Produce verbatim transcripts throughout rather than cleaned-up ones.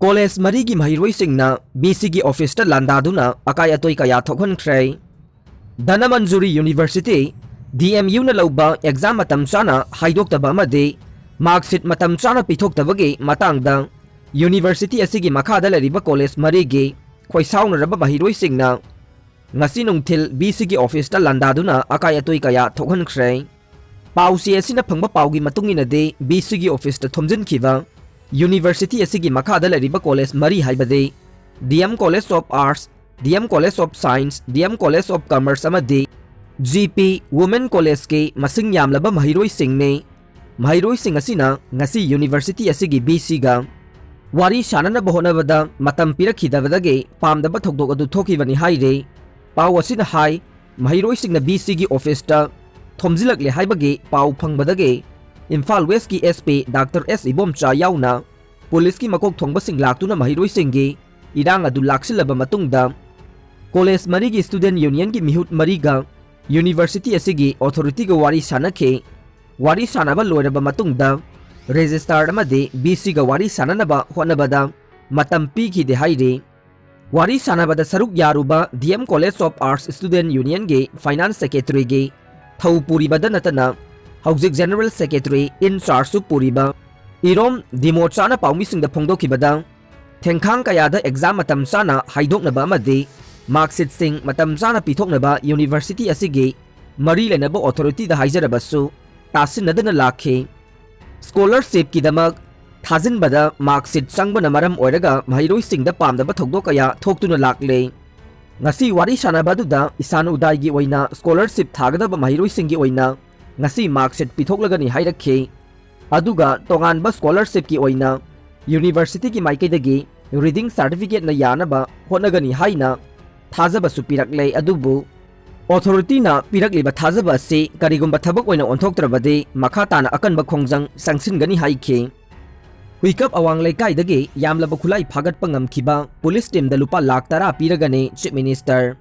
College ꯃꯔꯤꯒꯤ ꯃꯍꯩꯔꯣꯏꯁꯤꯡꯅ B ꯁꯤꯒꯤ ꯑꯣꯐꯤꯁꯇ ꯂꯥꯟꯗꯥꯗꯨꯅ ꯑꯀꯥꯏ ꯑꯇꯣꯏ ꯀꯌꯥ ꯊꯣꯛꯍꯟꯈ꯭ꯔꯦ꯫ ꯙꯅꯃꯟꯖꯨꯔꯤ ꯌꯨꯅꯤꯚꯔꯁꯤꯇꯤ, ꯗꯤ ꯑꯦꯝ ꯌꯨꯅ ꯂꯧꯕ ꯑꯦꯛꯖꯥꯝ ꯃꯇꯝ ꯆꯥꯅ ꯍꯥꯏꯗꯣꯛꯇꯕ ꯑꯃꯗꯤ ꯃꯥꯔꯛꯁꯤꯠ ꯃꯇꯝ ꯆꯥꯅ ꯄꯤꯊꯣꯛꯇꯕꯒꯤ ꯃꯇꯥꯡꯗ ꯌꯨꯅꯤꯚꯔꯁꯤꯇꯤ ꯑꯁꯤꯒꯤ ꯃꯈꯥꯗ ꯂꯩꯔꯤꯕ ꯀꯣꯂꯦꯖ ꯃꯔꯤꯒꯤ ꯈꯣꯏꯁꯥꯎꯅꯔꯕ ꯃꯍꯩꯔꯣꯏꯁꯤꯡꯅ ꯉꯁꯤ ꯅꯨꯡꯊꯤꯜ ꯕꯤ ꯁꯤꯒꯤ ꯑꯣꯐꯤꯁꯇ ꯂꯥꯟꯗꯥꯗꯨꯅ ꯑꯀꯥꯏ ꯑꯇꯣꯏ ꯀꯌꯥ ꯊꯣꯛꯍꯟꯈ꯭ꯔꯦ꯫ ꯄꯥꯎꯆꯦ ꯑꯁꯤꯅ ꯐꯪꯕ ꯄꯥꯎꯒꯤ ꯃꯇꯨꯡ ꯏꯟꯅꯗꯤ, ꯕꯤ ꯁꯤꯒꯤ ꯑꯣꯐꯤꯁꯇ ꯊꯣꯝꯖꯤꯟꯈꯤꯕ ꯌꯨꯅꯤꯚꯔꯁꯤꯇꯤ ꯑꯁꯤꯒꯤ ꯃꯈꯥꯗ ꯂꯩꯔꯤꯕ ꯀꯣꯂꯦꯖ ꯃꯔꯤ ꯍꯥꯏꯕꯗꯤ ꯗꯤ M college of arts, D M college of science, D M college of commerce ꯑꯃꯗꯤ ꯖꯤ ꯄꯤ ꯋꯨꯃꯦꯟ ꯀꯣꯂꯦꯖꯀꯤ ꯃꯁꯤꯡ ꯌꯥꯝꯂꯕ ꯃꯍꯩꯔꯣꯏꯁꯤꯡꯅꯤ꯫ ꯃꯍꯩꯔꯣꯏꯁꯤꯡ ꯑꯁꯤꯅ ꯉꯁꯤ ꯌꯨꯅꯤꯚꯔꯁꯤꯇꯤ ꯑꯁꯤꯒꯤ ꯕꯤ ꯁꯤꯒ ꯋꯥꯔꯤ ꯁꯥꯅꯅꯕ ꯍꯣꯠꯅꯕꯗ ꯃꯇꯝ ꯄꯤꯔꯛꯈꯤꯗꯕꯗꯒꯤ ꯄꯥꯝꯗꯕ ꯊꯧꯗꯣꯛ ꯑꯗꯨ ꯊꯣꯛꯈꯤꯕꯅꯤ ꯍꯥꯏꯔꯤ꯫ ꯄꯥꯎ ꯑꯁꯤꯅ ꯍꯥꯏ, ꯃꯍꯩꯔꯣꯏꯁꯤꯡꯅ ꯕꯤ ꯁꯤꯒꯤ ꯑꯣꯐꯤꯁꯇ ꯊꯣꯝꯖꯤꯜꯂꯛꯂꯦ ꯍꯥꯏꯕꯒꯤ ꯄꯥꯎ ꯐꯪꯕꯗꯒꯤ ꯏꯝꯐꯥꯜ ꯋꯦꯁꯀꯤ ꯑꯦꯁ ꯄꯤ ꯗꯥꯛꯇꯔ ꯑꯦꯁ ꯏꯕꯣꯝꯆꯥ ꯌꯥꯎꯅ ꯄꯨꯂꯤꯁꯀꯤ ꯃꯀꯣꯛ ꯊꯣꯡꯕꯁꯤꯡ ꯂꯥꯛꯇꯨꯅ ꯃꯍꯩꯔꯣꯏꯁꯤꯡꯒꯤ ꯏꯔꯥꯡ ꯑꯗꯨ ꯂꯥꯛꯁꯤꯜꯂꯕ ꯃꯇꯨꯡꯗ, ꯀꯣꯂꯦꯖ ꯃꯔꯤꯒꯤ ꯁ꯭ꯇꯨꯗꯦꯟꯠ ꯌꯨꯅꯤꯌꯟꯒꯤ ꯃꯤꯍꯨꯠ ꯃꯔꯤꯒ ꯌꯨꯅꯤꯚꯔꯁꯤꯇꯤ ꯑꯁꯤꯒꯤ ꯑꯣꯊꯣꯔꯤꯇꯤꯒ ꯋꯥꯔꯤ ꯁꯥꯅꯈꯤ꯫ ꯋꯥꯔꯤ ꯁꯥꯅꯕ ꯂꯣꯏꯔꯕ ꯃꯇꯨꯡꯗ, ꯔꯦꯖꯤꯁꯇꯥꯔ ꯑꯃꯗꯤ ꯕꯤ ꯁꯤꯒ ꯋꯥꯔꯤ ꯁꯥꯅꯅꯕ ꯍꯣꯠꯅꯕꯗ ꯃꯇꯝ ꯄꯤꯈꯤꯗꯦ ꯍꯥꯏꯔꯤ꯫ ꯋꯥꯔꯤ ꯁꯥꯅꯕꯗ ꯁꯔꯨꯛ ꯌꯥꯔꯨꯕ D M college of arts student ꯌꯨꯅꯤꯌꯟꯒꯤ ꯐꯥꯏꯅꯥꯟꯁ ꯁꯦꯀ꯭ꯔꯦꯇꯔꯤꯒꯤ ꯊꯧ ꯄꯨꯔꯤꯕꯗ ꯅꯠꯇꯅ, ꯍꯧꯖꯤꯛ ꯖꯦꯅꯔꯦꯜ ꯁꯦꯀ꯭ꯔꯦꯇꯔꯤ ꯏꯟ ꯆꯥꯔꯖꯁꯨ ꯄꯨꯔꯤꯕ ꯏꯔꯣꯝ ꯗꯤꯃꯣꯆꯥꯅ ꯄꯥꯎꯃꯤꯁꯤꯡꯗ ꯐꯣꯡꯗꯣꯛꯈꯤꯕꯗ, ꯊꯦꯡꯈꯥꯡ ꯀꯌꯥꯗ ꯑꯦꯛꯖꯥꯝ ꯃꯇꯝ ꯆꯥꯅ ꯍꯥꯏꯗꯣꯛꯅꯕ ꯑꯃꯗꯤ ꯃꯥꯔꯛꯁꯤꯠꯁꯤꯡ ꯃꯇꯝ ꯆꯥꯅ ꯄꯤꯊꯣꯛꯅꯕ ꯌꯨꯅꯤꯚꯔꯁꯤꯇꯤ ꯑꯁꯤꯒꯤ ꯃꯔꯤ ꯂꯩꯅꯕ ꯑꯣꯊꯣꯔꯤꯇꯤꯗ ꯍꯥꯏꯖꯔꯕꯁꯨ ꯇꯥꯁꯤꯟꯅꯗꯅ ꯂꯥꯛꯈꯤ꯫ ꯁ꯭ꯀꯣꯂꯔꯁꯤꯞꯀꯤꯗꯃꯛ ꯊꯥꯖꯤꯟꯕꯗ ꯃꯥꯔꯛꯁꯤꯠ ꯆꯪꯕꯅ ꯃꯔꯝ ꯑꯣꯏꯔꯒ ꯃꯍꯩꯔꯣꯏꯁꯤꯡꯗ ꯄꯥꯝꯗꯕ ꯊꯧꯗꯣꯛ ꯀꯌꯥ ꯊꯣꯛꯇꯨꯅ ꯂꯥꯛꯂꯦ꯫ ꯉꯁꯤ ꯋꯥꯔꯤ ꯁꯥꯟꯅꯕ ꯑꯗꯨꯗ ꯏꯁꯥꯟ ꯎꯗꯥꯏꯒꯤ ꯑꯣꯏꯅ ꯁ꯭ꯀꯣꯂꯔꯁꯤꯞ ꯊꯥꯒꯗꯕ ꯃꯍꯩꯔꯣꯏꯁꯤꯡꯒꯤ ꯑꯣꯏꯅ ꯉꯁꯤ ꯃꯥꯔꯛꯁꯤꯠ ꯄꯤꯊꯣꯛꯂꯒꯅꯤ ꯍꯥꯏꯔꯛꯈꯤ꯫ ꯑꯗꯨꯒ ꯇꯣꯉꯥꯟꯕ ꯁ꯭ꯀꯣꯂꯔꯁꯤꯞꯀꯤ ꯑꯣꯏꯅ ꯌꯨꯅꯤꯚꯔꯁꯤꯇꯤꯒꯤ ꯃꯥꯏꯀꯩꯗꯒꯤ ꯔꯤꯗꯤꯡ ꯁꯥꯔꯇꯤꯐꯤꯀꯦꯠꯅ ꯌꯥꯅꯕ ꯍꯣꯠꯅꯒꯅꯤ ꯍꯥꯏꯅ ꯊꯥꯖꯕꯁꯨ ꯄꯤꯔꯛꯂꯦ꯫ ꯑꯗꯨꯕꯨ ꯑꯣꯊꯣꯔꯤꯇꯤꯅ ꯄꯤꯔꯛꯂꯤꯕ ꯊꯥꯖꯕ ꯑꯁꯤ ꯀꯔꯤꯒꯨꯝꯕ ꯊꯕꯛ ꯑꯣꯏꯅ ꯑꯣꯟꯊꯣꯛꯇ꯭ꯔꯕꯗꯤ ꯃꯈꯥ ꯇꯥꯅ ꯑꯀꯟꯕ ꯈꯣꯡꯖꯪ ꯆꯪꯁꯤꯟꯒꯅꯤ ꯍꯥꯏꯈꯤ꯫ ꯍꯨꯏꯀꯞ ꯑꯋꯥꯡ ꯂꯩꯀꯥꯏꯗꯒꯤ ꯌꯥꯝꯂꯕ ꯈꯨꯠꯂꯥꯏ ꯐꯥꯒꯠꯄ ꯉꯝꯈꯤꯕ ꯄꯨꯂꯤꯁ ꯇꯤꯝꯗ ꯂꯨꯄꯥ ꯂꯥꯈ ꯇꯔꯥ ꯄꯤꯔꯒꯅꯤ ꯆꯤꯐ ꯃꯤꯅꯤꯁꯇꯔ꯫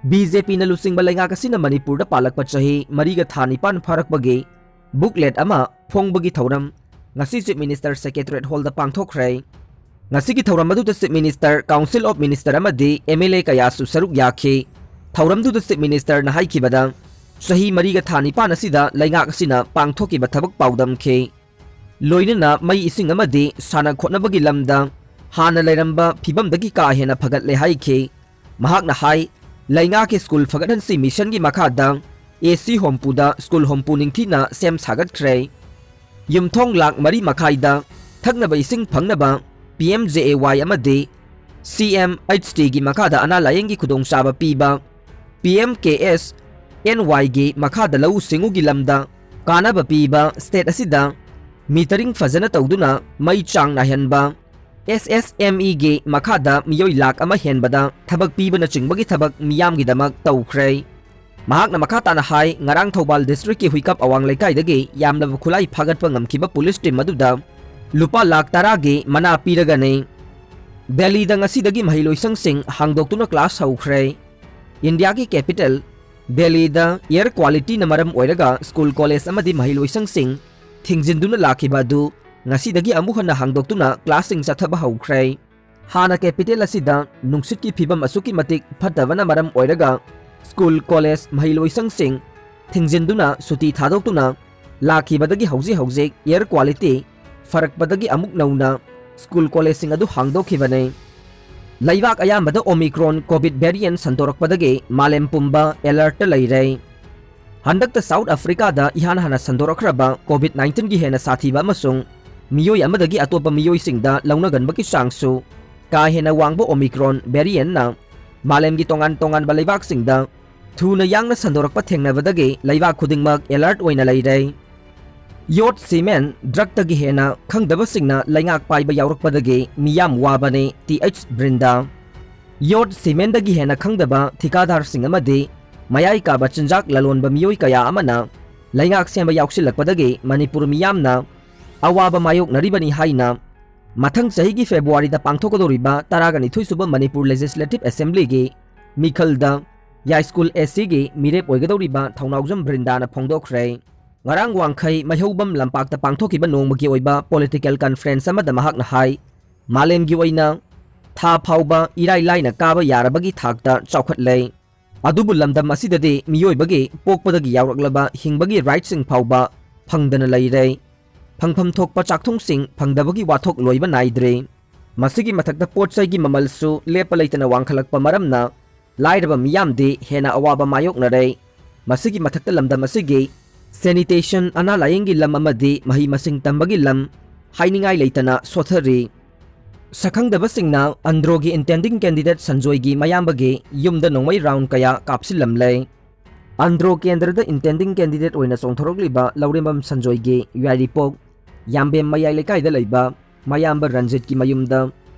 ꯕꯤ ꯖꯦ ꯄꯤꯅ ꯂꯨꯆꯤꯡꯕ ꯂꯩꯉꯥꯛ ꯑꯁꯤꯅ ꯃꯅꯤꯄꯨꯔꯗ ꯄꯥꯜꯂꯛꯄ ꯆꯍꯤ ꯃꯔꯤꯒ ꯊꯥ ꯅꯤꯄꯥꯟ ꯐꯥꯔꯛꯄꯒꯤ ꯕꯨꯛꯂꯦꯠ ꯑꯃ ꯐꯣꯡꯕꯒꯤ ꯊꯧꯔꯝ ꯉꯁꯤ ꯆꯤꯐ ꯃꯤꯅꯤꯁꯇꯔ ꯁꯦꯀ꯭ꯔꯦꯇꯔꯦꯠ ꯍꯣꯜꯗ ꯄꯥꯡꯊꯣꯛꯈ꯭ꯔꯦ꯫ ꯉꯁꯤꯒꯤ ꯊꯧꯔꯝ ꯑꯗꯨꯗ Chief Minister, Council of Minister ꯑꯃꯗꯤ M L A ꯀꯌꯥꯁꯨ ꯁꯔꯨꯛ ꯌꯥꯈꯤ꯫ ꯊꯧꯔꯝꯗꯨꯗ Chief Ministerꯅ ꯍꯥꯏꯈꯤꯕꯗ, ꯆꯍꯤ ꯃꯔꯤꯒ ꯊꯥ ꯅꯤꯄꯥꯟ ꯑꯁꯤꯗ ꯂꯩꯉꯥꯛ ꯑꯁꯤꯅ ꯄꯥꯡꯊꯣꯛꯈꯤꯕ ꯊꯕꯛ ꯄꯥꯎꯗꯝꯈꯤ꯫ ꯂꯣꯏꯅꯅ ꯃꯩ ꯏꯁꯤꯡ ꯑꯃꯗꯤ ꯁꯥꯟꯅ ꯈꯣꯠꯅꯕꯒꯤ ꯂꯝꯗ ꯍꯥꯟꯅ ꯂꯩꯔꯝꯕ ꯐꯤꯕꯝꯗꯒꯤ ꯀꯥ ꯍꯦꯟꯅ ꯐꯒꯠꯂꯦ ꯍꯥꯏꯈꯤ꯫ ꯃꯍꯥꯛꯅ ꯍꯥꯏ, ꯂꯩꯉꯥꯛꯀꯤ ꯁ꯭ꯀꯨꯜ ꯐꯒꯠꯍꯟꯁꯤ ꯃꯤꯁꯟꯒꯤ ꯃꯈꯥꯗ A C ꯍꯨꯝꯐꯨꯗ ꯁ꯭ꯀꯨꯜ ꯍꯨꯝꯐꯨ ꯅꯤꯡꯊꯤꯅ ꯁꯦꯝ ꯁꯥꯒꯠꯈ꯭ꯔꯦ꯫ ꯌꯨꯝꯊꯣꯡ ꯂꯥꯈ ꯃꯔꯤ ꯃꯈꯥꯏꯗ ꯊꯛꯅꯕ ꯏꯁꯤꯡ ꯐꯪꯅꯕ P M J A Y ꯑꯃꯗꯤ C M H T ꯒꯤ ꯃꯈꯥꯗ ꯑꯅꯥ ꯂꯥꯌꯦꯡꯒꯤ ꯈꯨꯗꯣꯡꯆꯥꯕ ꯄꯤꯕ P M K S N Y ꯒꯤ ꯃꯈꯥꯗ ꯂꯧꯎ ꯁꯤꯡꯎꯒꯤ ꯂꯝꯗ ꯀꯥꯟꯅꯕ ꯄꯤꯕ, state ꯑꯁꯤꯗ metering ꯐꯖꯅ ꯇꯧꯗꯨꯅ ꯃꯩ ꯆꯥꯡ ꯅꯥꯏꯍꯟꯕ, S S M E ꯒꯤ ꯃꯈꯥꯗ ꯃꯤꯑꯣꯏ ꯂꯥꯈ ꯑꯃ ꯍꯦꯟꯕꯗ ꯊꯕꯛ ꯄꯤꯕꯅꯆꯤꯡꯕꯒꯤ ꯊꯕꯛ ꯃꯤꯌꯥꯝꯒꯤꯗꯃꯛ ꯇꯧꯈ꯭ꯔꯦ꯫ ꯃꯍꯥꯛꯅ ꯃꯈꯥ ꯇꯥꯅ ꯍꯥꯏ, ꯉꯔꯥꯡ ꯊꯧꯕꯥꯜ district ꯀꯤ ꯍꯨꯏꯀꯥꯞ ꯑꯋꯥꯡ ꯂꯩꯀꯥꯏꯗꯒꯤ ꯌꯥꯝꯂꯕ ꯈꯨꯠꯂꯥꯏ ꯐꯥꯒꯠꯄ ꯉꯝꯈꯤꯕ police team ꯑꯗꯨꯗ ꯂꯨꯄꯥ ꯂꯥꯈ ꯇꯔꯥꯒꯤ ꯃꯅꯥ ꯄꯤꯔꯒꯅꯤ꯫ ꯗꯦꯜꯂꯤꯗ ꯉꯁꯤꯗꯒꯤ ꯃꯍꯩꯂꯣꯏꯁꯪꯁꯤꯡ ꯍꯥꯡꯗꯣꯛꯇꯨꯅ class ꯍꯧꯈ꯭ꯔꯦ꯫ ꯏꯟꯗꯤꯌꯥꯒꯤ capital ꯗꯦꯜꯂꯤꯗ air quality ꯅ ꯃꯔꯝ ꯑꯣꯏꯔꯒ ꯁ꯭ꯀꯨꯜ, ꯀꯣꯂꯦꯖ ꯑꯃꯗꯤ ꯃꯍꯩꯂꯣꯏꯁꯪꯁꯤꯡ ꯊꯤꯡꯖꯤꯟꯗꯨꯅ ꯂꯥꯛꯈꯤꯕ ꯑꯗꯨ ꯉꯁꯤꯗꯒꯤ ꯑꯃꯨꯛ ꯍꯟꯅ ꯍꯥꯡꯗꯣꯛꯇꯨꯅ class ꯁꯤꯡ ꯆꯠꯊꯕ ꯍꯧꯈ꯭ꯔꯦ꯫ ꯍꯥꯟꯅ capital ꯑꯁꯤꯗ ꯅꯨꯡꯁꯤꯠꯀꯤ ꯐꯤꯕꯝ ꯑꯁꯨꯛꯀꯤ ꯃꯇꯤꯛ ꯐꯠꯇꯕꯅ ꯃꯔꯝ ꯑꯣꯏꯔꯒ ꯁ꯭ꯀꯨꯜ, ꯀꯣꯂꯦꯖ, ꯃꯍꯩꯂꯣꯏꯁꯪꯁꯤꯡ ꯊꯤꯡꯖꯤꯟꯗꯨꯅ ꯁꯨꯇꯤ ꯊꯥꯗꯣꯛꯇꯨꯅ ꯂꯥꯛꯈꯤꯕꯗꯒꯤ ꯍꯧꯖꯤꯛ ꯍꯧꯖꯤꯛ air quality ꯐꯔꯛꯄꯗꯒꯤ ꯑꯃꯨꯛ ꯅꯧꯅ ꯁ꯭ꯀꯨꯜ, ꯀꯣꯂꯦꯖꯁꯤꯡ ꯑꯗꯨ ꯍꯥꯡꯗꯣꯛꯈꯤꯕꯅꯤ꯫ ꯂꯩꯕꯥꯛ ꯑꯌꯥꯝꯕꯗ Omicron COVID variant ꯁꯟꯗꯣꯔꯛꯄꯗꯒꯤ ꯃꯥꯂꯦꯝ ꯄꯨꯝꯕ alert ꯇ ꯂꯩꯔꯦ꯫ ꯍꯟꯗꯛꯇ South Africa ꯗ ꯏꯍꯥꯟ ꯍꯥꯟꯅ ꯁꯟꯗꯣꯔꯛꯈ꯭ꯔꯕ COVID nineteen ꯒꯤ ꯍꯦꯟꯅ ꯁꯥꯊꯤꯕ ꯑꯃꯁꯨꯡ ꯃꯤꯑꯣꯏ ꯑꯃꯗꯒꯤ ꯑꯇꯣꯞꯄ ꯃꯤꯑꯣꯏꯁꯤꯡꯗ ꯂꯧꯅꯒꯟꯕꯒꯤ ꯆꯥꯡꯁꯨ ꯀꯥ ꯍꯦꯟꯅ ꯋꯥꯡꯕ Omicron variant ꯅ ꯃꯥꯂꯦꯝꯒꯤ ꯇꯣꯉꯥꯟ ꯇꯣꯉꯥꯟꯕ ꯂꯩꯕꯥꯛꯁꯤꯡꯗ ꯊꯨꯅ ꯌꯥꯡꯅ ꯁꯟꯗꯣꯔꯛꯄ ꯊꯦꯡꯅꯕꯗꯒꯤ ꯂꯩꯕꯥꯛ ꯈꯨꯗꯤꯡꯃꯛ alert ꯑꯣꯏꯅ ꯂꯩꯔꯦ꯫ ꯌꯣꯠ, ꯁꯤꯃꯦꯟ, drug ꯇꯒꯤ ꯍꯦꯟꯅ ꯈꯪꯗꯕꯁꯤꯡꯅ ꯂꯩꯉꯥꯛ ꯄꯥꯏꯕ ꯌꯥꯎꯔꯛꯄꯗꯒꯤ ꯃꯤꯌꯥꯝ ꯋꯥꯕꯅꯤ, T H ꯕ꯭ꯔꯤꯟꯗꯥ꯫ ꯌꯣꯠ, ꯁꯤꯃꯦꯟꯗꯒꯤ ꯍꯦꯟꯅ ꯈꯪꯗꯕ ꯊꯤꯀꯥꯗꯥꯔꯁꯤꯡ ꯑꯃꯗꯤ ꯃꯌꯥꯏ ꯀꯥꯕ ꯆꯤꯟꯖꯥꯛ ꯂꯂꯣꯟꯕ ꯃꯤꯑꯣꯏ ꯀꯌꯥ ꯑꯃꯅ ꯂꯩꯉꯥꯛ ꯁꯦꯝꯕ ꯌꯥꯎꯁꯤꯜꯂꯛꯄꯗꯒꯤ ꯃꯅꯤꯄꯨꯔ ꯃꯤꯌꯥꯝꯅ ꯑꯋꯥꯕ ꯃꯥꯌꯣꯛꯅꯔꯤꯕꯅꯤ ꯍꯥꯏꯅ ꯃꯊꯪ ꯆꯍꯤꯒꯤ February ꯗ ꯄꯥꯡꯊꯣꯛꯀꯗꯧꯔꯤꯕ ꯇꯔꯥꯒ ꯅꯤꯊꯣꯏ ꯁꯨꯕ ꯃꯅꯤꯄꯨꯔ Legislative Assembly ꯒꯤ ꯃꯤꯈꯜꯗ ꯌꯥꯏꯁ꯭ꯀꯨꯜ A C ꯒꯤ ꯃꯤꯔꯦꯞ ꯑꯣꯏꯒꯗꯧꯔꯤꯕ ꯊꯧꯅꯥꯎꯖꯝ ꯕ꯭ꯔꯤꯟꯗꯥꯅ ꯐꯣꯡꯗꯣꯛꯈ꯭ꯔꯦ꯫ ꯉꯔꯥꯡ ꯋꯥꯡꯈꯩ ꯃꯩꯍꯧꯕꯝ ꯂꯝꯄꯥꯛꯇ ꯄꯥꯡꯊꯣꯛꯈꯤꯕ ꯅꯣꯡꯃꯒꯤ ꯑꯣꯏꯕ political conference ꯑꯃꯗ ꯃꯍꯥꯛꯅ ꯍꯥꯏ, ꯃꯥꯂꯦꯝꯒꯤ ꯑꯣꯏꯅ ꯊꯥ ꯐꯥꯎꯕ ꯏꯔꯥꯏ ꯂꯥꯏꯅ ꯀꯥꯕ ꯌꯥꯔꯕꯒꯤ ꯊꯥꯛꯇ ꯆꯥꯎꯈꯠꯂꯦ꯫ ꯑꯗꯨꯕꯨ ꯂꯝꯗꯝ ꯑꯁꯤꯗꯗꯤ ꯃꯤꯑꯣꯏꯕꯒꯤ ꯄꯣꯛꯄꯗꯒꯤ ꯌꯥꯎꯔꯛꯂꯕ ꯍꯤꯡꯕꯒꯤ ꯔꯥꯏꯠꯁꯤꯡ ꯐꯥꯎꯕ ꯐꯪꯗꯅ ꯂꯩꯔꯦ꯫ ꯐꯪꯐꯝ ꯊꯣꯛꯄ ꯆꯥꯛꯊꯨꯡꯁꯤꯡ ꯐꯪꯗꯕꯒꯤ ꯋꯥꯊꯣꯛ ꯂꯣꯏꯕ ꯅꯥꯏꯗ꯭ꯔꯦ꯫ ꯃꯁꯤꯒꯤ ꯃꯊꯛꯇ ꯄꯣꯠ ꯆꯩꯒꯤ ꯃꯃꯜꯁꯨ ꯂꯦꯞꯄ ꯂꯩꯇꯅ ꯋꯥꯡꯈꯠꯂꯛꯄ ꯃꯔꯝꯅ ꯂꯥꯏꯔꯕ ꯃꯤꯌꯥꯝꯗꯤ ꯍꯦꯟꯅ ꯑꯋꯥꯕ ꯃꯥꯌꯣꯛꯅꯔꯦ꯫ ꯃꯁꯤꯒꯤ ꯃꯊꯛꯇ ꯂꯝꯗꯝ ꯑꯁꯤꯒꯤ ꯁꯦꯅꯤꯇꯦꯁꯟ, ꯑꯅꯥ ꯂꯥꯌꯦꯡꯒꯤ ꯂꯝ ꯑꯃꯗꯤ ꯃꯍꯩ ꯃꯁꯤꯡ ꯇꯝꯕꯒꯤ ꯂꯝ ꯍꯥꯏꯅꯤꯡꯉꯥꯏ ꯂꯩꯇꯅ ꯁꯣꯊꯔꯤ꯫ ꯁꯛꯈꯪꯗꯕꯁꯤꯡꯅ ꯑꯟꯗ꯭ꯔꯣꯒꯤ intending candidate ꯁꯟꯖꯣꯏꯒꯤ ꯃꯌꯥꯝꯕꯒꯤ ꯌꯨꯝꯗ ꯅꯣꯡꯃꯩ ꯔꯥꯎꯟ ꯀꯌꯥ ꯀꯥꯞꯁꯤꯜꯂꯝꯂꯦ꯫ ꯑꯟꯗ꯭ꯔꯣ ꯀꯦꯟꯗ꯭ꯔꯗ intending candidate ꯑꯣꯏꯅ ꯆꯣꯡꯊꯣꯔꯛꯂꯤꯕ ꯂꯧꯔꯦꯝꯕꯝ ꯁꯟꯖꯣꯏꯒꯤ ꯌꯥꯏꯔꯤꯄꯣꯛ ꯌꯥꯝꯕꯦꯝ ꯃꯌꯥꯏ ꯂꯩꯀꯥꯏꯗ ꯂꯩꯕ ꯃꯌꯥꯝꯕ ꯔꯟꯖꯤꯠꯀꯤ ꯃꯌꯨꯝꯗ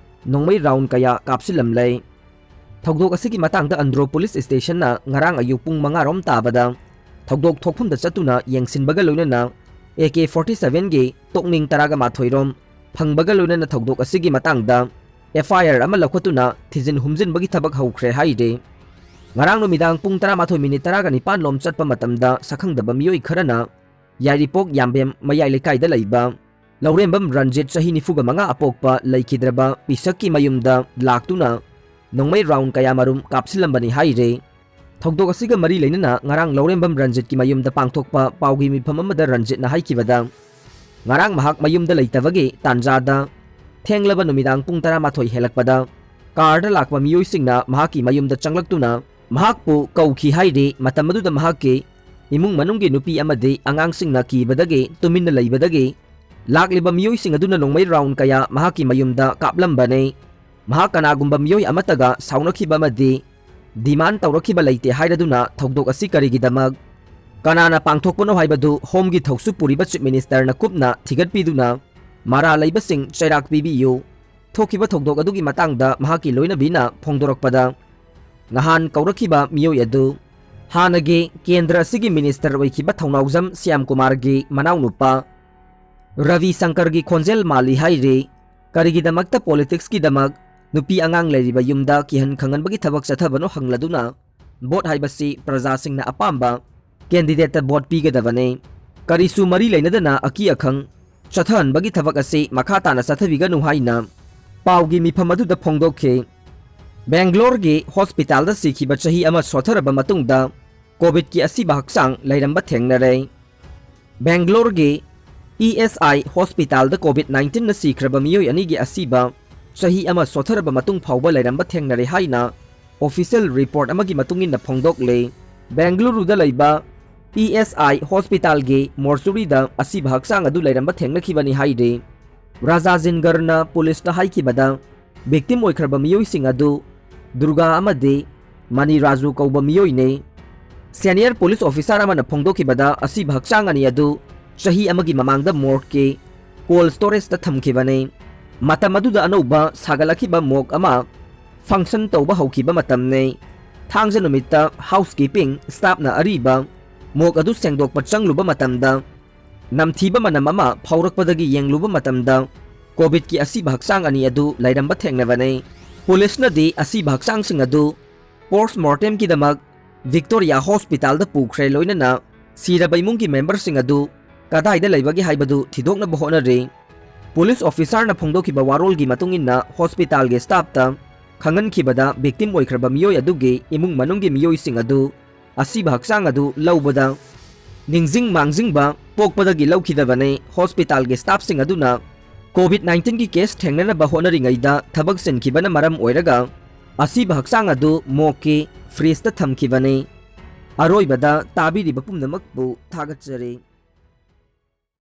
ꯅꯣꯡꯃꯩ ꯔꯥꯎꯟ ꯀꯌꯥ ꯀꯥꯞꯁꯤꯜꯂꯝꯂꯦ꯫ ꯊꯧꯗꯣꯛ ꯑꯁꯤꯒꯤ ꯃꯇꯥꯡꯗ ꯑꯟꯗ꯭ꯔꯣ ꯄꯨꯂꯤꯁ ꯁ꯭ꯇꯦꯁꯟꯅ ꯉꯔꯥꯡ ꯑꯌꯨꯛ ꯄꯨꯡ ꯃꯉꯥ ꯔꯣꯝ ꯇꯥꯕꯗ ꯊꯧꯗꯣꯛ ꯊꯣꯛꯐꯝꯗ ꯆꯠꯇꯨꯅ ꯌꯦꯡꯁꯤꯟꯕꯒ ꯂꯣꯏꯅꯅ ꯑꯦ ꯀꯦ ꯐꯣꯔꯇꯤ ꯁꯚꯦꯟꯒꯤ ꯇꯣꯛꯅꯤꯡ ꯇꯔꯥꯒ ꯃꯥꯊꯣꯏ ꯔꯣꯝ ꯐꯪꯕꯒ ꯂꯣꯏꯅꯅ ꯊꯧꯗꯣꯛ ꯑꯁꯤꯒꯤ ꯃꯇꯥꯡꯗ ꯑꯦꯐ ꯑꯥꯏ ꯑꯥꯔ ꯑꯃ ꯂꯧꯈꯠꯇꯨꯅ ꯊꯤꯖꯤꯟ ꯍꯨꯝꯖꯤꯟꯕꯒꯤ ꯊꯕꯛ ꯍꯧꯈ꯭ꯔꯦ ꯍꯥꯏꯔꯤ꯫ ꯉꯔꯥꯡ ꯅꯨꯃꯤꯗꯥꯡ ꯄꯨꯡ ꯇꯔꯥꯃꯥꯊꯣꯏ ꯃꯤꯅꯤꯠ ꯇꯔꯥꯒ ꯅꯤꯄꯥꯟ ꯂꯣꯝ ꯆꯠꯄ ꯃꯇꯝꯗ ꯁꯛꯈꯪꯗꯕ ꯃꯤꯑꯣꯏ ꯈꯔꯅ ꯌꯥꯏꯔꯤꯄꯣꯛ ꯌꯥꯝꯕꯦꯝ ꯃꯌꯥꯏ ꯂꯩꯀꯥꯏꯗ ꯂꯩꯕ ꯂꯧꯔꯦꯝꯕꯝ ꯔꯟꯖꯤꯠ, ꯆꯍꯤ ꯅꯤꯐꯨꯒ ꯃꯉꯥ ꯑꯄꯣꯛꯄ, ꯂꯩꯈꯤꯗ꯭ꯔꯕ ꯄꯤꯁꯛꯀꯤ ꯃꯌꯨꯝꯗ ꯂꯥꯛꯇꯨꯅ ꯅꯣꯡꯃꯩ ꯔꯥꯎꯟ ꯀꯌꯥꯃꯔꯨꯝ ꯀꯥꯞꯁꯤꯜꯂꯝꯕꯅꯤ ꯍꯥꯏꯔꯤ꯫ ꯊꯧꯗꯣꯛ ꯑꯁꯤꯒ ꯃꯔꯤ ꯂꯩꯅꯅ ꯉꯔꯥꯡ ꯂꯧꯔꯦꯝꯕꯝ ꯔꯟꯖꯤꯠꯀꯤ ꯃꯌꯨꯝꯗ ꯄꯥꯡꯊꯣꯛꯄ ꯄꯥꯎꯒꯤ ꯃꯤꯐꯝ ꯑꯃꯗ ꯔꯟꯖꯤꯠꯅ ꯍꯥꯏꯈꯤꯕꯗ, ꯉꯔꯥꯡ ꯃꯍꯥꯛ ꯃꯌꯨꯝꯗ ꯂꯩꯇꯕꯒꯤ ꯇꯥꯟꯖꯥꯗ ꯊꯦꯡꯂꯕ ꯅꯨꯃꯤꯗꯥꯡ ꯄꯨꯡ ꯇꯔꯥꯃꯥꯊꯣꯏ ꯍꯦꯜꯂꯛꯄꯗ ꯀꯥꯔꯗ ꯂꯥꯛꯄ ꯃꯤꯑꯣꯏꯁꯤꯡꯅ ꯃꯍꯥꯛꯀꯤ ꯃꯌꯨꯝꯗ ꯆꯪꯂꯛꯇꯨꯅ ꯃꯍꯥꯛꯄꯨ ꯀꯧꯈꯤ ꯍꯥꯏꯔꯤ꯫ ꯃꯇꯝ ꯑꯗꯨꯗ ꯃꯍꯥꯛꯀꯤ ꯏꯃꯨꯡ ꯃꯅꯨꯡꯒꯤ ꯅꯨꯄꯤ ꯑꯃꯗꯤ ꯑꯉꯥꯡꯁꯤꯡꯅ ꯀꯤꯕꯗꯒꯤ ꯇꯨꯃꯤꯟꯅ ꯂꯩꯕꯗꯒꯤ ꯂꯥꯛꯂꯤꯕ ꯃꯤꯑꯣꯏꯁꯤꯡ ꯑꯗꯨꯅ ꯅꯣꯡꯃꯩ ꯔꯥꯎꯟ ꯀꯌꯥ ꯃꯍꯥꯛꯀꯤ ꯃꯌꯨꯝꯗ ꯀꯥꯞꯂꯝꯕꯅꯤ꯫ ꯃꯍꯥꯛ ꯀꯅꯥꯒꯨꯝꯕ ꯃꯤꯑꯣꯏ ꯑꯃꯠꯇꯒ ꯁꯥꯎꯅꯈꯤꯕ ꯑꯃꯗꯤ ꯗꯤꯃꯥꯟ ꯇꯧꯔꯛꯈꯤꯕ ꯂꯩꯇꯦ ꯍꯥꯏꯔꯗꯨꯅ ꯊꯧꯗꯣꯛ ꯑꯁꯤ ꯀꯔꯤꯒꯤꯗꯃꯛ, ꯀꯅꯥꯅ ꯄꯥꯡꯊꯣꯛꯄꯅꯣ ꯍꯥꯏꯕꯗꯨ ꯍꯣꯝꯒꯤ ꯊꯧꯁꯨ ꯄꯨꯔꯤꯕ ꯆꯤꯐ ꯃꯤꯅꯤꯁꯇꯔꯅ ꯀꯨꯞꯅ ꯊꯤꯒꯠꯄꯤꯗꯨꯅ ꯃꯔꯥꯜ ꯂꯩꯕꯁꯤꯡ ꯆꯩꯔꯥꯛ ꯄꯤꯕꯤꯌꯨ, ꯊꯣꯛꯈꯤꯕ ꯊꯧꯗꯣꯛ ꯑꯗꯨꯒꯤ ꯃꯇꯥꯡꯗ ꯃꯍꯥꯛꯀꯤ ꯂꯣꯏꯅꯕꯤꯅ ꯐꯣꯡꯗꯣꯔꯛꯄꯗ, ꯅꯍꯥꯟ ꯀꯧꯔꯛꯈꯤꯕ ꯃꯤꯑꯣꯏ ꯑꯗꯨ ꯍꯥꯟꯅꯒꯤ ꯀꯦꯟꯗ꯭ꯔ ꯑꯁꯤꯒꯤ ꯃꯤꯅꯤꯁꯇꯔ ꯑꯣꯏꯈꯤꯕ ꯊꯧꯅꯥꯎꯖꯝ ꯁ꯭ꯌꯥꯝꯀꯨꯃꯥꯔꯒꯤ ꯃꯅꯥꯎꯅꯨꯄꯥ ꯔꯕꯤ ꯁꯪꯀꯔꯒꯤ ꯈꯣꯟꯖꯦꯜ ꯃꯥꯜꯂꯤ ꯍꯥꯏꯔꯤ꯫ ꯀꯔꯤꯒꯤꯗꯃꯛꯇ ꯄꯣꯂꯤꯇꯤꯛꯁꯀꯤꯗꯃꯛ ꯅꯨꯄꯤ ꯑꯉꯥꯡ ꯂꯩꯔꯤꯕ ꯌꯨꯝꯗ ꯀꯤꯍꯟ ꯈꯪꯍꯟꯕꯒꯤ ꯊꯕꯛ ꯆꯠꯊꯕꯅꯣ ꯍꯪꯂꯗꯨꯅ ꯚꯣꯠ ꯍꯥꯏꯕꯁꯤ ꯄ꯭ꯔꯖꯥꯁꯤꯡꯅ ꯑꯄꯥꯝꯕ ꯀꯦꯟꯗꯤꯗꯦꯠꯇ ꯚꯣꯠ ꯄꯤꯒꯗꯕꯅꯤ꯫ ꯀꯔꯤꯁꯨ ꯃꯔꯤ ꯂꯩꯅꯗꯅ ꯑꯀꯤ ꯑꯈꯪ ꯆꯠꯊꯍꯟꯕꯒꯤ ꯊꯕꯛ ꯑꯁꯤ ꯃꯈꯥ ꯇꯥꯅ ꯆꯠꯊꯕꯤꯒꯅꯨ ꯍꯥꯏꯅ ꯄꯥꯎꯒꯤ ꯃꯤꯐꯝ ꯑꯗꯨꯗ ꯐꯣꯡꯗꯣꯛꯈꯤ꯫ ꯕꯦꯡꯒ꯭ꯂꯣꯔꯒꯤ ꯍꯣꯁꯄꯤꯇꯥꯜꯗ ꯁꯤꯈꯤꯕ ꯆꯍꯤ ꯑꯃ ꯁꯣꯊꯔꯕ ꯃꯇꯨꯡꯗ ꯀꯣꯚꯤꯗꯀꯤ ꯑꯁꯤꯕ ꯍꯛꯆꯥꯡ ꯂꯩꯔꯝꯕ ꯊꯦꯡꯅꯔꯦ꯫ ꯕꯦꯡꯒ꯭ꯂꯣꯔꯒꯤ ꯏ ꯑꯦꯁ ꯑꯥꯏ ꯍꯣꯁꯄꯤꯇꯥꯜꯗ ꯀꯣꯚꯤꯗ ꯅꯥꯏꯟꯇꯤꯟꯅ ꯁꯤꯈ꯭ꯔꯕ ꯃꯤꯑꯣꯏ ꯑꯅꯤꯒꯤ ꯑꯁꯤꯕ ꯆꯍꯤ ꯑꯃ ꯁꯣꯊꯔꯕ ꯃꯇꯨꯡ ꯐꯥꯎꯕ ꯂꯩꯔꯝꯕ ꯊꯦꯡꯅꯔꯦ ꯍꯥꯏꯅ ꯑꯣꯐꯤꯁꯤꯌꯦꯜ ꯔꯤꯄꯣꯔꯠ ꯑꯃꯒꯤ ꯃꯇꯨꯡ ꯏꯟꯅ ꯐꯣꯡꯗꯣꯛꯂꯦ꯫ ꯕꯦꯡꯒꯂꯨꯔꯨꯗ ꯂꯩꯕ ꯏ ꯑꯦꯁ ꯑꯥꯏ ꯍꯣꯁꯄꯤꯇꯥꯜꯒꯤ ꯃꯣꯔꯆꯨꯔꯤꯗ ꯑꯁꯤꯕ ꯍꯛꯆꯥꯡ ꯑꯗꯨ ꯂꯩꯔꯝꯕ ꯊꯦꯡꯅꯈꯤꯕꯅꯤ ꯍꯥꯏꯔꯤ꯫ ꯔꯥꯖꯥꯖꯤꯟꯒꯔꯅ ꯄꯨꯂꯤꯁꯇ ꯍꯥꯏꯈꯤꯕꯗ, ꯚꯤꯛꯇꯤꯝ ꯑꯣꯏꯈ꯭ꯔꯕ ꯃꯤꯑꯣꯏꯁꯤꯡ ꯑꯗꯨ ꯗꯨꯔꯒꯥ ꯑꯃꯗꯤ ꯃꯅꯤ ꯔꯥꯖꯨ ꯀꯧꯕ ꯃꯤꯑꯣꯏꯅꯤ꯫ ꯁꯦꯅꯤꯌꯔ ꯄꯨꯂꯤꯁ ꯑꯣꯐꯤꯁꯥꯔ ꯑꯃꯅ ꯐꯣꯡꯗꯣꯛꯈꯤꯕꯗ, ꯑꯁꯤꯕ ꯍꯛꯆꯥꯡ ꯑꯅꯤ ꯑꯗꯨ ꯆꯍꯤ ꯑꯃꯒꯤ ꯃꯃꯥꯡꯗ ꯃꯣꯔꯒꯀꯤ ꯀꯣꯜ ꯁ꯭ꯇꯣꯔꯦꯖꯇ ꯊꯝꯈꯤꯕꯅꯤ꯫ ꯃꯇꯝ ꯑꯗꯨꯗ ꯑꯅꯧꯕ ꯁꯥꯒꯠꯂꯛꯈꯤꯕ ꯃꯣꯔꯒ ꯑꯃ ꯐꯪꯁꯟ ꯇꯧꯕ ꯍꯧꯈꯤꯕ ꯃꯇꯝꯅꯤ꯫ ꯊꯥꯡꯖ ꯅꯨꯃꯤꯠꯇ ꯍꯥꯎꯁꯀꯤꯄꯤꯡ ꯁ꯭ꯇꯥꯐꯅ ꯑꯔꯤꯕ ꯃꯣꯔꯒ ꯑꯗꯨ ꯁꯦꯡꯗꯣꯛꯄ ꯆꯪꯂꯨꯕ ꯃꯇꯝꯗ, ꯅꯝꯊꯤꯕ ꯃꯅꯝ ꯑꯃ ꯐꯥꯎꯔꯛꯄꯗꯒꯤ ꯌꯦꯡꯂꯨꯕ ꯃꯇꯝꯗ, ꯀꯣꯚꯤꯗꯀꯤ ꯑꯁꯤꯕ ꯍꯛꯆꯥꯡ ꯑꯅꯤ ꯑꯗꯨ ꯂꯩꯔꯝꯕ ꯊꯦꯡꯅꯕꯅꯤ꯫ ꯄꯨꯂꯤꯁꯅꯗꯤ ꯑꯁꯤꯕ ꯍꯛꯆꯥꯡꯁꯤꯡ ꯑꯗꯨ ꯄꯣꯁꯠꯃꯣꯔꯇꯦꯝꯒꯤꯗꯃꯛ ꯚꯤꯛꯇꯣꯔꯤꯌꯥ ꯍꯣꯁꯄꯤꯇꯥꯜꯗ ꯄꯨꯈ꯭ꯔꯦ, ꯂꯣꯏꯅꯅ ꯁꯤꯔꯕ ꯏꯃꯨꯡꯒꯤ ꯃꯦꯝꯕꯔꯁꯤꯡ ꯑꯗꯨ ꯀꯗꯥꯏꯗ ꯂꯩꯕꯒꯦ ꯍꯥꯏꯕꯗꯨ ꯊꯤꯗꯣꯛꯅꯕ ꯍꯣꯠꯅꯔꯤ꯫ ꯄꯨꯂꯤꯁ ꯑꯣꯐꯤꯁꯥꯔꯅ ꯐꯣꯡꯗꯣꯛꯈꯤꯕ ꯋꯥꯔꯣꯜꯒꯤ ꯃꯇꯨꯡ ꯏꯟꯅ, ꯍꯣꯁꯄꯤꯇꯥꯜꯒꯤ ꯁ꯭ꯇꯥꯐꯇ ꯈꯪꯍꯟꯈꯤꯕꯗ, ꯚꯤꯛꯇꯤꯝ ꯑꯣꯏꯈ꯭ꯔꯕ ꯃꯤꯑꯣꯏ ꯑꯗꯨꯒꯤ ꯏꯃꯨꯡ ꯃꯅꯨꯡꯒꯤ ꯃꯤꯑꯣꯏꯁꯤꯡ ꯑꯗꯨ ꯑꯁꯤꯕ ꯍꯛꯆꯥꯡ ꯑꯗꯨ ꯂꯧꯕꯗ ꯅꯤꯡꯁꯤꯡ ꯃꯥꯡꯖꯤꯡꯕ ꯄꯣꯛꯄꯗꯒꯤ ꯂꯧꯈꯤꯗꯕꯅꯤ꯫ ꯍꯣꯁꯄꯤꯇꯥꯜꯒꯤ ꯁ꯭ꯇꯥꯐꯁꯤꯡ ꯑꯗꯨꯅ ꯀꯣꯚꯤꯗ ꯅꯥꯏꯟꯇꯤꯟꯒꯤ ꯀꯦꯁ ꯊꯦꯡꯅꯅꯕ ꯍꯣꯠꯅꯔꯤꯉꯩꯗ ꯊꯕꯛ ꯆꯤꯟꯈꯤꯕꯅ ꯃꯔꯝ ꯑꯣꯏꯔꯒ ꯑꯁꯤꯕ ꯍꯛꯆꯥꯡ ꯑꯗꯨ ꯃꯣꯔꯒꯀꯤ ꯐ꯭ꯔꯤꯖꯇ ꯊꯝꯈꯤꯕꯅꯤ꯫ ꯑꯔꯣꯏꯕꯗ ꯇꯥꯕꯤꯔꯤꯕ ꯄꯨꯝꯅꯃꯛꯄꯨ ꯊꯥꯒꯠꯆꯔꯤ꯫